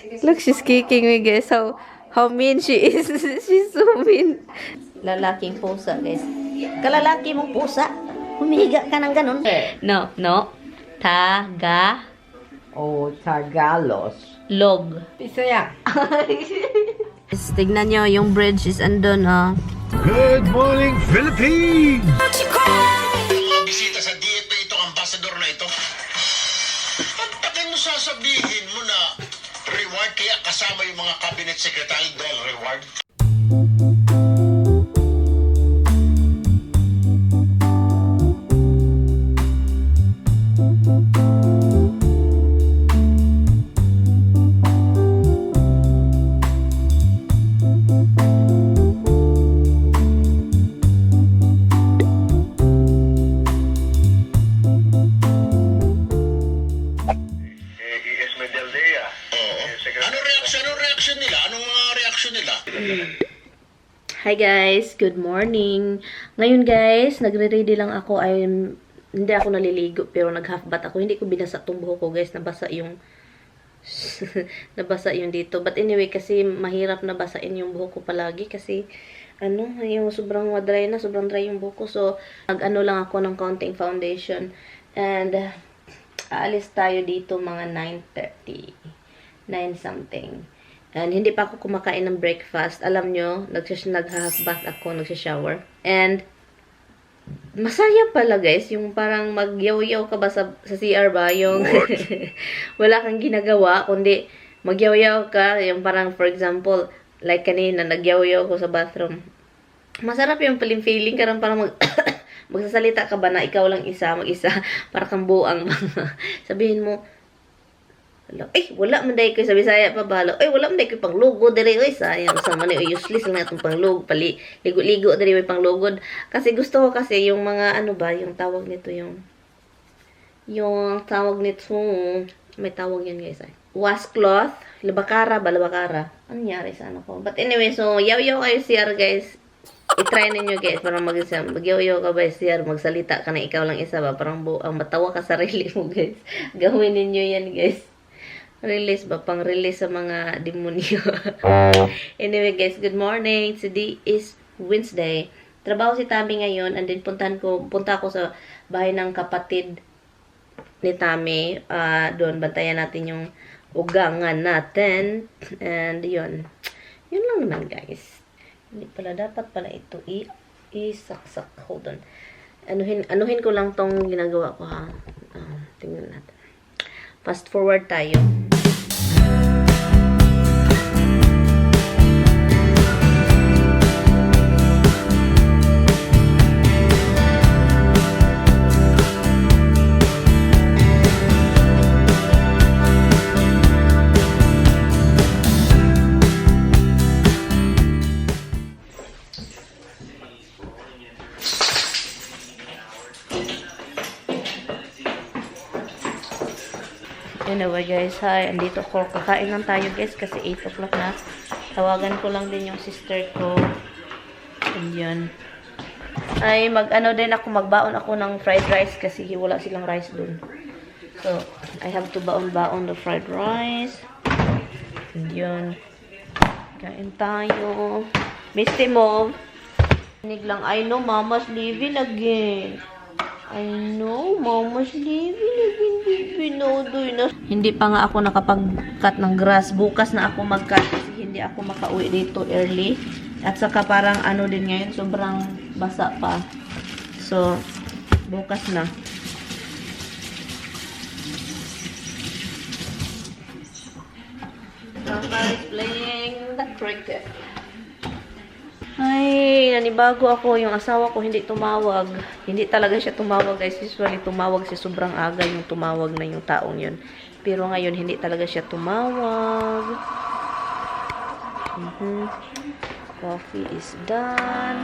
Look, she's kicking me, guys. How mean she is. She's so mean. Lalaking pusa, guys. Kalalaki mong pusa. Humihiga ka ng ganun. No, no. Tagalos. Log. Bisaya. Tignan nyo, yung bridge is andun, oh. Good morning, Philippines! Bisita sa DFA itong ambassador na ito. Bakit mo sasabihin mo na reward kaya kasama yung mga cabinet secretary dahil reward? Hi guys, good morning. Ngayon guys, nagre-ready lang ako. Hindi ako naliligo pero nag-half bath ako. Hindi ko binasa tong buhok ko guys, nabasa yung nabasa yung dito. But anyway, kasi mahirap nabasain yung buhok ko palagi kasi yung sobrang dry na, sobrang dry yung buhok ko. So, nag-ano lang ako ng counting foundation. And aalis tayo dito mga 9:30. 9 something. And hindi pa ako kumakain ng breakfast. Alam nyo, nag-half bath ako, nagsha-shower. And, masaya pala guys, yung parang magyaw-yaw ka ba sa CR ba? Yung, wala kang ginagawa, kundi magyaw-yaw ka. Yung parang, for example, like kanina, nagyaw-yaw ko sa bathroom. Masarap yung feeling ka parang magsasalita ka ba na ikaw lang mag-isa, para kang buang. Sabihin mo, wala man dahil ko sa Bisaya pa balo. Wala man dahil ko panglugo diri. Sayang sa man useless lang itong panglug. Ligo-ligo diri may panglugod. Kasi gusto ko kasi yung mga yung tawag nito yung tawag nito, may tawag yan guys. Washcloth, labakara ba? Labakara. Ano nangyari sa ko? But anyway, so yaw-yaw kayo CR guys. I-try ninyo guys, parang mag-yaw-yaw ka ba CR, magsalita ka na ikaw lang isa ba, parang matawa ka sarili mo guys. Gawin ninyo yan guys. Release ba? Pang-release sa mga demonyo. Anyway guys, good morning. Today is Wednesday. Trabaho si Tami ngayon and then punta ako sa bahay ng kapatid ni Tami. Doon bantayan natin yung ugangan natin. And yun. Yun lang naman guys. Hindi pala, dapat pala ito isaksak. Hold on. Anuhin ko lang tong ginagawa ko ha. Tingnan natin. Fast forward tayo. Anyway guys, hi, andito ko. Kakain lang tayo guys kasi 8 o'clock na. Tawagan ko lang din yung sister ko. And yun. Ay, din ako, magbaon ako ng fried rice kasi wala silang rice dun. So, I have to baon-baon the fried rice. And yun. Kain tayo. Misty Move. Tinig lang, I know mama's leaving again. I know, mama's leaving again. Pinodoy na. Hindi pa nga ako nakapag-cut ng grass. Bukas na ako mag-cut kasi hindi ako makauwi dito early. At saka parang din ngayon, sobrang basa pa. So, bukas na. Papa is playing the cricket. Ay, nanibago ako. Yung asawa ko hindi tumawag. Hindi talaga siya tumawag guys. Usually tumawag siya sobrang aga yung tumawag na yung taong yun. Pero ngayon hindi talaga siya tumawag. Coffee is done.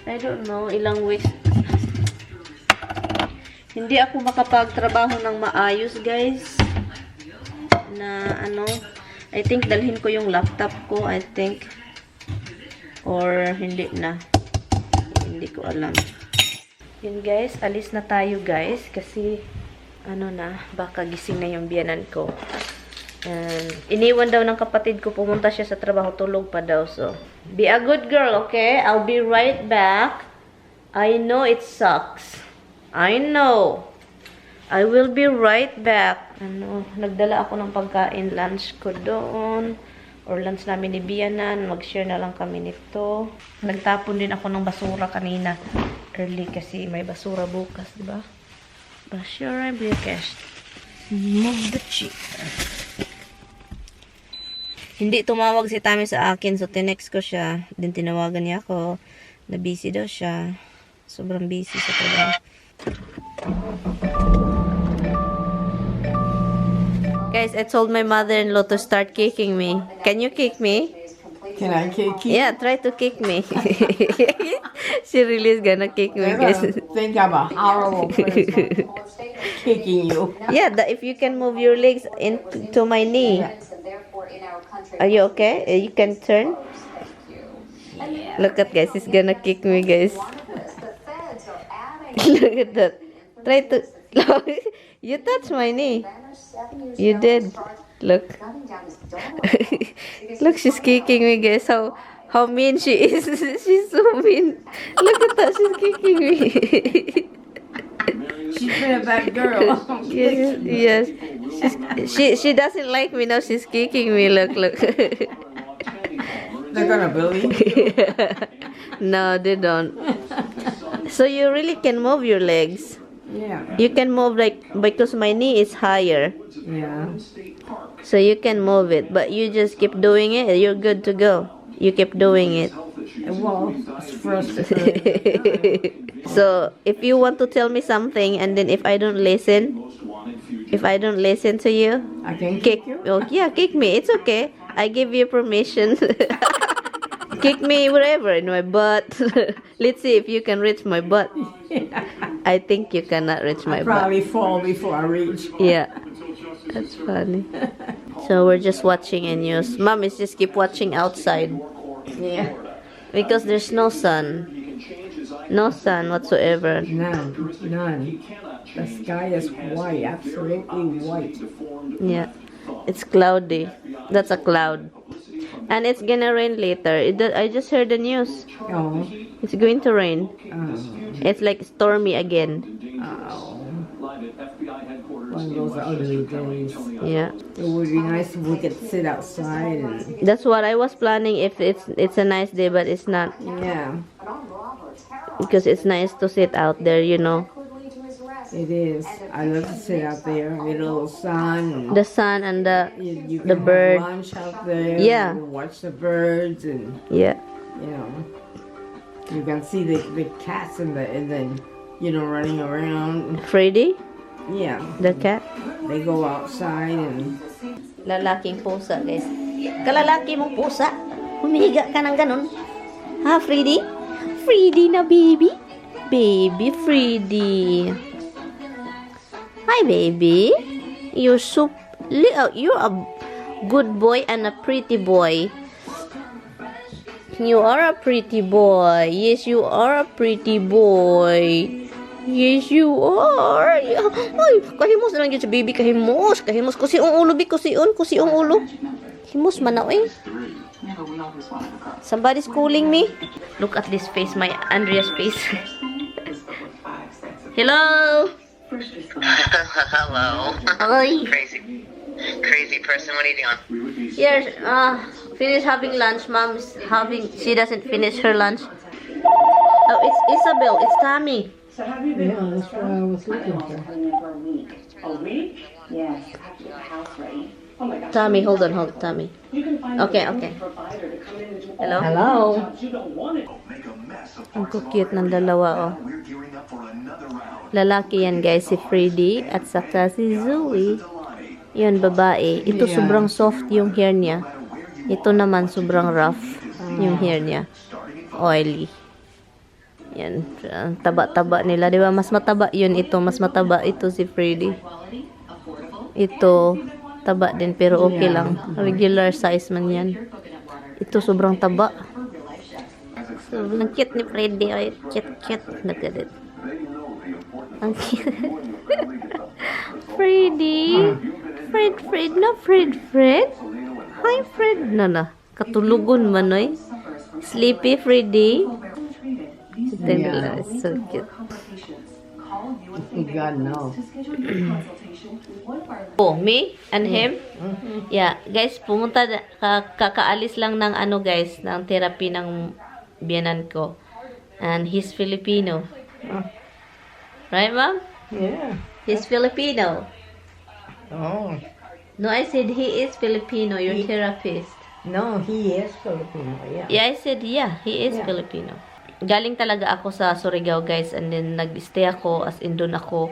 I don't know, ilang weeks. Hindi ako makapagtrabaho ng maayos, guys. I think dalhin ko yung laptop ko, I think. Or hindi na. Hindi ko alam. Yun guys, alis na tayo guys. Kasi, ano na, baka gising na yung biyanan ko. And, iniwan daw ng kapatid ko, pumunta siya sa trabaho, tulog pa daw. So, be a good girl, okay? I'll be right back. I know it sucks. I know. I will be right back. Ano, nagdala ako ng pagkain, lunch ko doon. Or lunch namin ni Biyanan. Mag-share na lang kami nito. Nagtapon din ako ng basura kanina. Early kasi may basura bukas, diba? Basura bukas. Move the chick. Hindi tumawag si Tami sa akin. So, tinext ko siya. Then, tinawagan niya ako. Na busy daw siya. Sobrang busy sa trabaho. Guys, I told my mother-in-law to start kicking me. Can you kick me? Can I kick you? Yeah, try to kick me. She really is gonna kick me, guys. Think I'm a horrible person kicking you. Yeah, if you can move your legs into my knee. Are you okay? You can turn. Look at guys, he's gonna kick me, guys. Look at that. Try to. You touched my knee. You did. Look. Look, she's kicking me, guys. How mean she is. She's so mean. Look at that, she's kicking me. She's been a bad girl. Yes. She doesn't like me now. She's kicking me. Look. They're gonna bully you. No, they don't. So you really can move your legs. Yeah. You can move because my knee is higher. Yeah. So you can move it, but you just keep doing it. You're good to go. You keep doing it. Well, it's first. So if you want to tell me something, and then if I don't listen to you, I can kick. kick you. Oh yeah, kick me. It's okay. I give you permission. Kick me wherever, in my butt. Let's see if you can reach my butt. I think you cannot reach my butt. Probably fall before I reach. Yeah. That's funny. So we're just watching a news. Mom is just keep watching outside. Yeah. Because there's no sun. No sun whatsoever. None. The sky is white, absolutely white. Yeah. It's cloudy. That's a cloud. And it's gonna rain later. I just heard the news. Oh. It's going to rain. Oh. It's like stormy again. Oh. One of those ugly days. Yeah. It would be nice if we could sit outside and That's what I was planning if it's a nice day, but it's not. yeah, Because it's nice to sit out there, you know. it is. I love to sit out there, get a little sun. The sun and You the can bird. have lunch out there. Yeah. You can watch the birds and yeah. you know you can see the cats and then running around. Freddy, Yeah, the cat. they go outside and Lalaking pusa, guys. Kalalaki mong pusa. Humihiga ka ng ganun. Ha, Freddy? Freddy na baby. Baby Freddy. Hi, baby. You're a good boy and a pretty boy. You are a pretty boy. Yes, you are a pretty boy. Yes, you are. Ay, kahimos na lang yun sa baby. Kahimos. Kusi ang ulo, kusi ang ulo. Himos man na, eh. Somebody's calling me. Look at this face, my Andrea's face. Hello. Hello. Hi. Crazy person. What are you doing? Yes, finish having lunch. Mom's having, she doesn't finish her lunch. Oh, it's Isabel. It's Tammy. yeah, that's what I was looking for. A week? Yes. Have to get the house ready. Oh my gosh. Tammy, hold on, Tammy. You can find Okay, a okay. provider to come in and do all Hello? Hello. the jobs you don't want it. Ang cute ng dalawa, oh. Lalaki yan, guys, si Freddy at saka si Zoe. Yun, babae. Ito Yeah. sobrang soft yung hair niya. Ito naman sobrang rough yung hair niya. Oily. Yan. Ang taba-taba nila. Diba? Mas mataba yun ito. Mas mataba ito si Freddy. Ito, taba din pero okay lang. Regular size man yan. Ito sobrang taba. So, ang cute ni Freddy. Ay, cute. Look at it. Ang cute. Freddy. Fred. No, Fred. Hi, Fred. No. Katulugon man, oy. Sleepy, Freddy. Yeah. So cute. God no. Oh, me and him? Yeah, guys, pumunta, kakaalis lang ng guys, ng therapy ng biyenan ko. And he's Filipino. Right, Mom? Yeah. He's Filipino. Oh. No, I said he is Filipino, your therapist. No, he is Filipino. Yeah. Yeah, I said, yeah, he is Yeah. Filipino. Galing talaga ako sa Surigao, guys, and then nag-stay ako, as in doon ako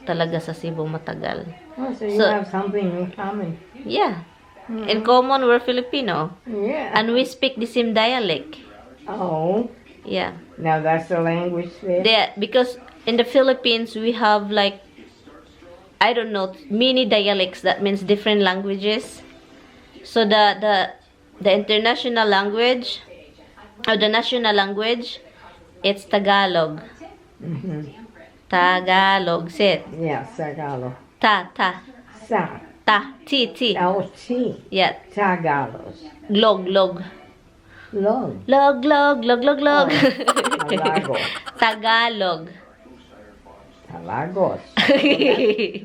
talaga sa Cebu matagal. Oh, so you So- have something in common. Yeah. In common, we're Filipino. Yeah. And we speak the same dialect. Oh. Yeah. Now that's the language there. Because in the Philippines, we have like, I don't know, many dialects. That means different languages. So the international language, or the national language, it's Tagalog. Tagalog. Say it. Yeah, Tagalog. Ta. T. Oh, T. Yeah. Tagalog. Log. Log. Log. Talago. Tagalog. Talagos.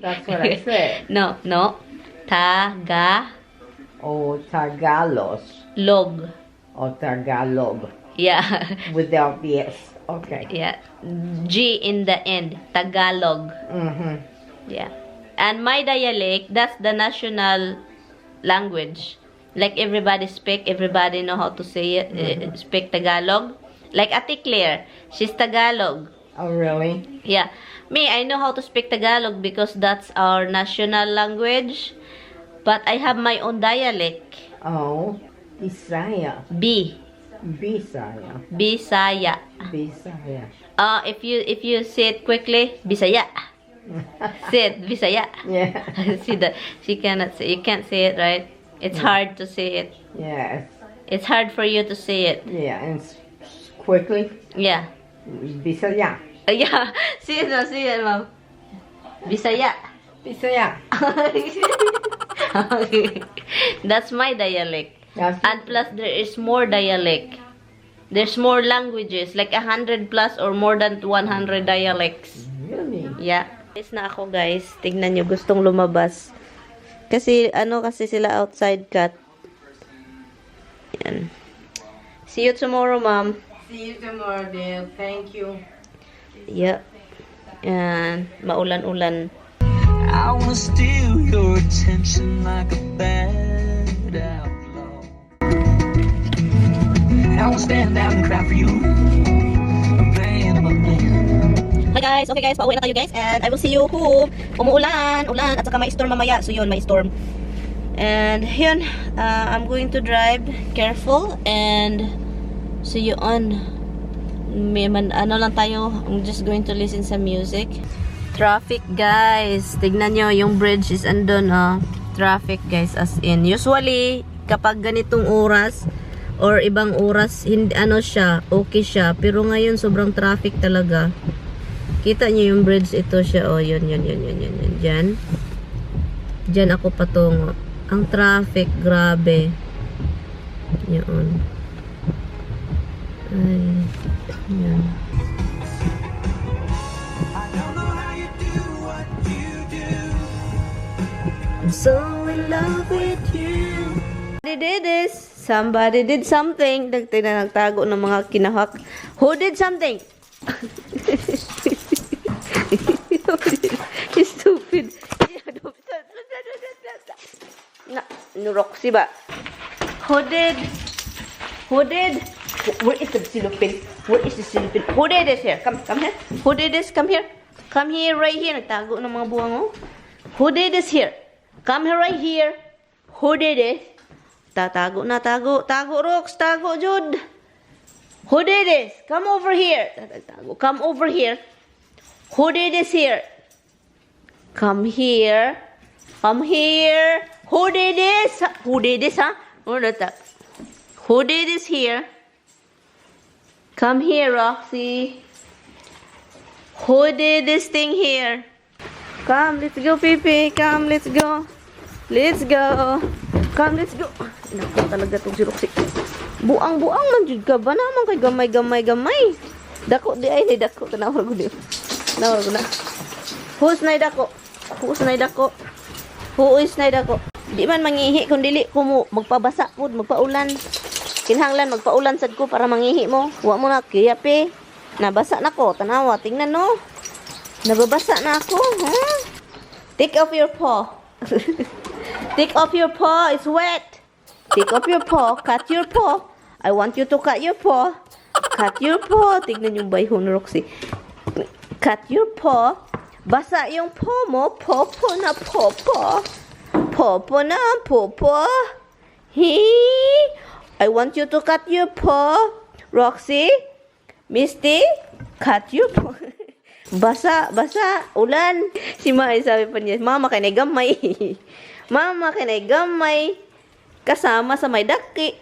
That's what I said. No. Tagalog. Oh, Tagalos. Oh, Tagalog. Yeah. Without the S. Okay. Yeah. G in the end. Tagalog. Mm-hmm. Yeah. And my dialect, that's the national language. Like everybody speak, everybody know how to say it. Speak Tagalog. Like Ate Claire, she's Tagalog. Oh, really? Yeah. Me, I know how to speak Tagalog because that's our national language. But I have my own dialect. Oh, Bisaya. Bisaya. Bisaya. If you say it quickly, Bisaya. Say it, Bisaya. Yeah. See that she cannot say. You can't say it, right? It's hard to say it. Yes. It's hard for you to say it. Yeah, and quickly, Yeah. Bisaya. Yeah. See it, Mom. Bisaya. Bisaya. Okay. That's my dialect. That's And plus, there is more dialect. There's more languages, like 100 plus or more than 100 dialects. really. Yeah. Guys na ako, guys. Tignan nyo, gustong lumabas. Kasi sila outside cat. Yan. See you tomorrow, Mom. See you tomorrow, dear. Thank you. Yeah. Yan. Maulan-ulan. I wanna steal your attention like a bad outlaw. I wanna stand out and cry for you. A man of a man. Hi guys, okay guys, pauwi na tayo guys, and I will see you who umuulan, at saka may storm mamaya, so yun, may storm. And yun, I'm going to drive careful and see you on. Lang tayo, I'm just going to listen some music. Traffic guys, tignan nyo, yung bridge is andun, traffic guys, as in. Usually, kapag ganitong oras, or ibang oras, hindi, siya, okay siya. Pero ngayon, sobrang traffic talaga. Kita nyo yung bridge, ito siya. Oh, yun. Diyan. Diyan ako patungo. Ang traffic, grabe. Yun. Ay. Yan. I'm so in love with you. Somebody did this. Somebody did something. Nagtago ng mga kinahak. Who did something? Stupid. Roxy ba? Who did? Where is the silupin? Where is the silupin? Who did this here? Come here. Who did this? Come here. Come here, right here. Nagtago ng mga buwang, oh. Who did this here? Come here, right here. Who did it? Tago na, tago. Tago, Rox. Tago, Jude. Who did this? Come over here. Come over here. Who did this here? Come here. Come here. Who did this? Who did this, huh? Who did this here? Come here, Roxy. Who did this thing here? Come, let's go, Pipi. Come, let's go. Let's go. Come, let's go. Naku talaga itong si Roxy. Buang-buang man jud ka ba naman kay gamay-gamay-gamay. Dako di ay ni dako. Tanawar ko di. Tanawar ko na. Who's na dako? Who's na dako? Who is na dako? Di man mangihi kung dili ko mo magpabasa pud, magpaulan. Kinahanglan magpaulan sad ko para mangihi mo. Wa mo na kiyapi. Nabasa na ko. Tanawa, tingnan no. Nababasa na ako, huh? Take off your paw. Take off your paw. It's wet. Take off your paw. Cut your paw. I want you to cut your paw. Cut your paw. Tignan yung bayhon, Roxy. Cut your paw. Basa yung paw mo. Popo na popo. Popo na popo. I want you to cut your paw. Roxy? Misty? Cut your paw. Basa, basa, ulan. Si Mai sabi pa niya, mama kay gamay. Mama kay gamay. Kasama sa may daki.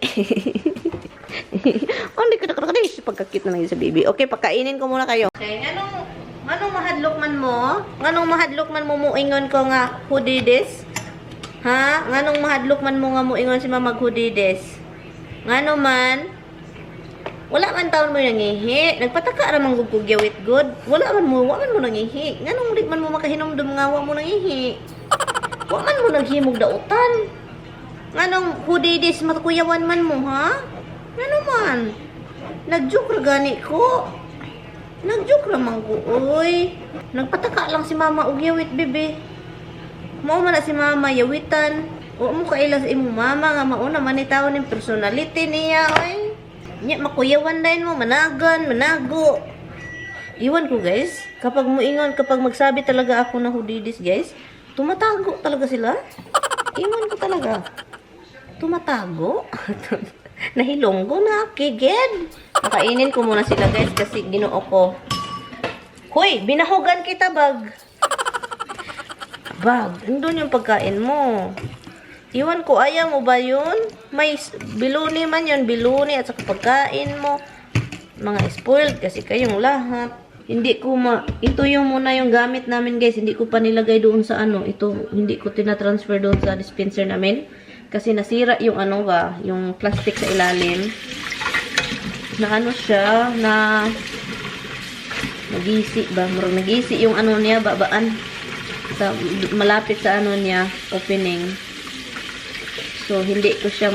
Hindi ko nakakadis. Pagkakit na lang sa baby. Okay, pagkainin ko muna kayo. Okay, anong mahadlok man mo? Anong mahadlok man mo muingon ko nga who did this? Ha? Anong mahadlok man mo nga muingon si mama who did this? Ngano man? Wala man taon mo nangihi. Nagpataka ramang gugugyawit good. Wala man mo nangihi. Nganong di man mo makahinomdom nga wa mo nangihi. Wa man mo naghimog dautan. Nganong hudidis matakuyawan man mo ha? Ngano man? Nagjoke ra gani ko. Nagjoke ra man ko oy. Nagpataka lang si mama og yawit bebe. Mao man na si mama yawitan. Wa mo kaila sa imong mama nga mauna man ni tawo ning personality niya oy. Nya makuyawan din mo, managan, manago. Iwan ko guys, kapag magsabi talaga ako na hudidis guys, tumatago talaga sila. Iwan ko talaga. Tumatago. Nahilonggo na, kiged. Pakainin ko muna sila guys kasi ginoo ko. Hoy, binahugan kita bag. Bag, andun yung pagkain mo. Iwan ko, ayaw mo ba yun? May biluni man yun, biluni at sa pagkain mo. Mga spoiled kasi kayong lahat. Hindi ko ito yung muna yung gamit namin guys. Hindi ko pa nilagay doon sa ano. Ito, hindi ko tinatransfer doon sa dispenser namin. Kasi nasira yung ano ba, yung plastic sa ilalim. Na ano siya, na nagisi ba? Nagisi yung ano niya, babaan. Malapit sa ano niya, opening. So, hindi ko siya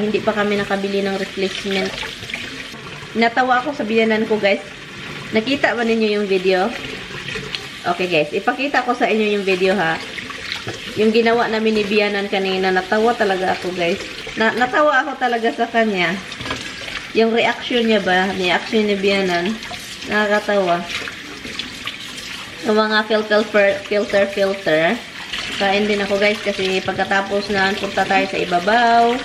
hindi pa kami nakabili ng replacement. Natawa ako sa biyanan ko, guys. Nakita ba ninyo yung video? Okay, guys. Ipakita ko sa inyo yung video, ha. Yung ginawa namin ni biyanan kanina. Natawa talaga ako, guys. Natawa ako talaga sa kanya. Yung reaction niya ba? Reaction ni biyanan. Nakakatawa. Yung mga filter. Kain din ako guys kasi pagkatapos na punta tayo sa ibabaw,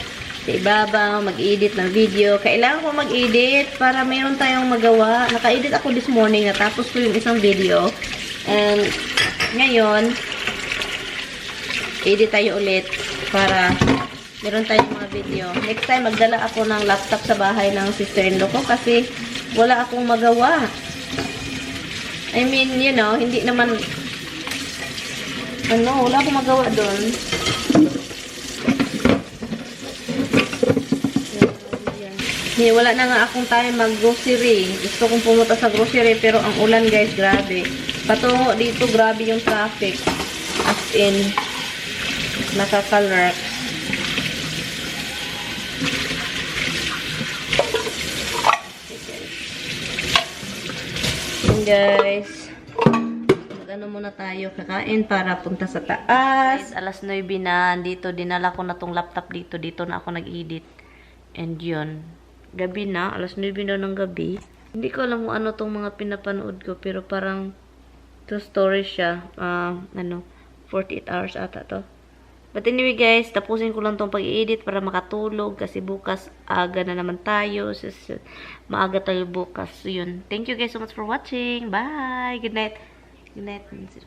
mag-edit ng video. Kailangan ko mag-edit para mayroon tayong magawa. Naka-edit ako this morning, natapos ko yung isang video. And ngayon, edit tayo ulit para meron tayong mga video. Next time, magdala ako ng laptop sa bahay ng sister-in-law ko kasi wala akong magawa. I mean, you know, hindi naman wala akong magawa doon. Wala na nga akong time mag-grocery. Gusto kong pumunta sa grocery pero ang ulan guys, grabe. Patungo dito, grabe yung traffic. As in, nakakalurk. And guys, ano muna tayo kakain para punta sa taas. Alas 9 na, dito dinala ko na tong laptop dito na ako nag-edit. And yun, gabi na, alas 9 na ng gabi. Hindi ko alam kung ano tong mga pinapanood ko, pero parang true story siya. 48 hours ata to. But anyway guys, tapusin ko lang tong pag-i-edit para makatulog kasi bukas aga na naman tayo. Maaga tayo bukas. So yun, thank you guys so much for watching. Bye! Good night. Good night. Good night.